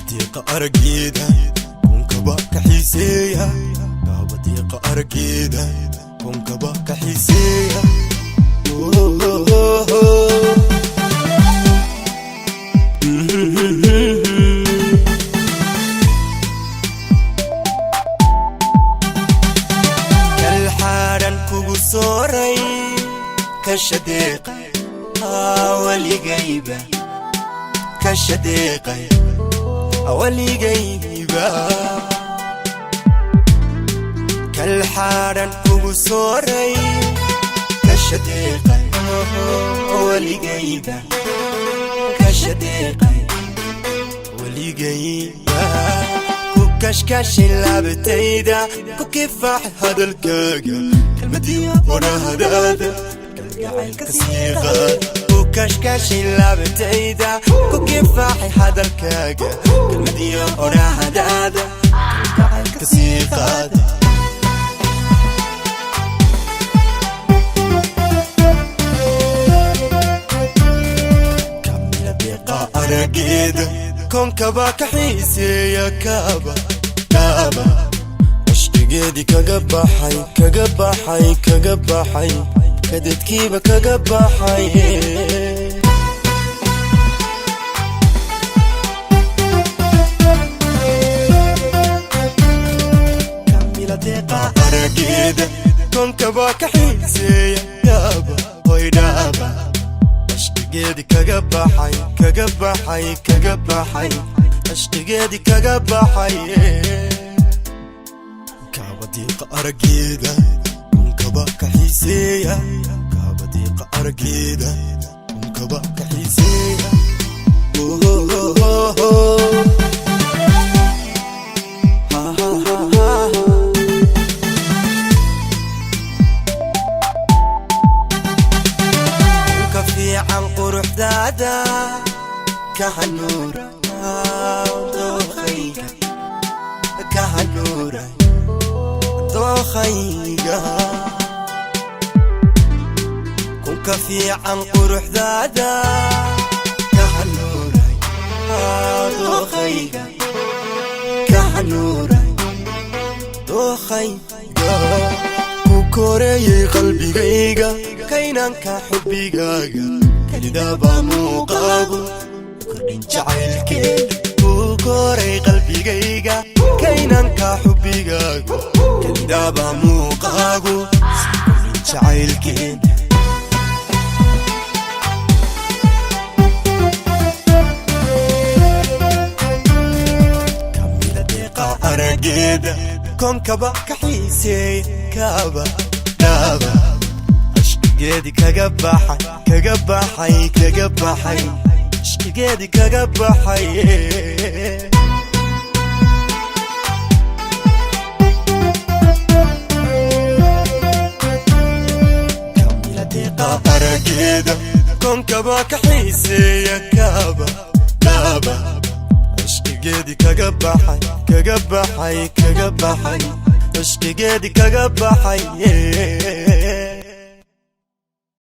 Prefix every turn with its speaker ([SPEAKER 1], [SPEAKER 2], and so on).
[SPEAKER 1] Kaabadiiqa araggeeda kunkaba ka xiiseeya. Kaabadiiqa araggeeda kunkaba ka xiiseeya. Oh, oh, oh, oh. Kalxaaran kugu sooray kashadeeqay waligayba, kashadeeqay waligayba. Kalxaaran kugu sooray kashadeeqay waligayba, kashadeeqay waligayba. Ku kashkashay laabatayda, ku kifaax hadalkaaga, kelmadiyo odhahdaada kalgacaylka sii qaad. Ku kashkashay laabatayda, ku kifaaxay hadalkaaga, kelmadiyo odhahdaada kalgacaylka sii qaad. Kamila deeqa arageeda koonkaba ka xiiseeya. Kaaba kaaba cishqigeedii kaga baxay, kaga baxay, kaga baxay, kadadkiiba kaga baxay. Kamila deeqa arageeda koonkaba ka xiiseeya. Dhaaba hoy dhaaba cishqigeedii kaga baxay, kaga baxay, kaga baxay, cishqigeedii kaga baxay. Kaabadiiqa araggeeda kunkaba ka xiiseeya. Kaabadiiqa araggeeda kunkaba ka xiiseeya. Oh, oh, oh, oh. Ha, ha, ha, ha, ha. Ka fiican quruxdaada ka hanuura dookhayga, ka hanuura dookhayga. Kunka fiican quruxdaada ka hanuura dookhayga, ka hanuura dookhayga. Ku koreeyey qalbigayga kaynanka xubbigaaga, kelidaba muuqaagu kordhin jacaylkeeda. Ku koray qalbigayga kaynanka xubbigaagu, kelidaba muuqaagu kordhin jacaylkeeda. Kamila deeqa arageeda koonkaba ka xiiseeya. Kaaba dhaaba cishqigeedii kaga baxay, kaga baxay, kaga baxay, cishqigeedii kaga baxay. Kamila deeqa arageeda koonkaba ka xiiseeya. Kaaba dhaaba cishqigeedii kaga baxay, kaga baxay, kaga baxay, cishqigeedii kaga baxay.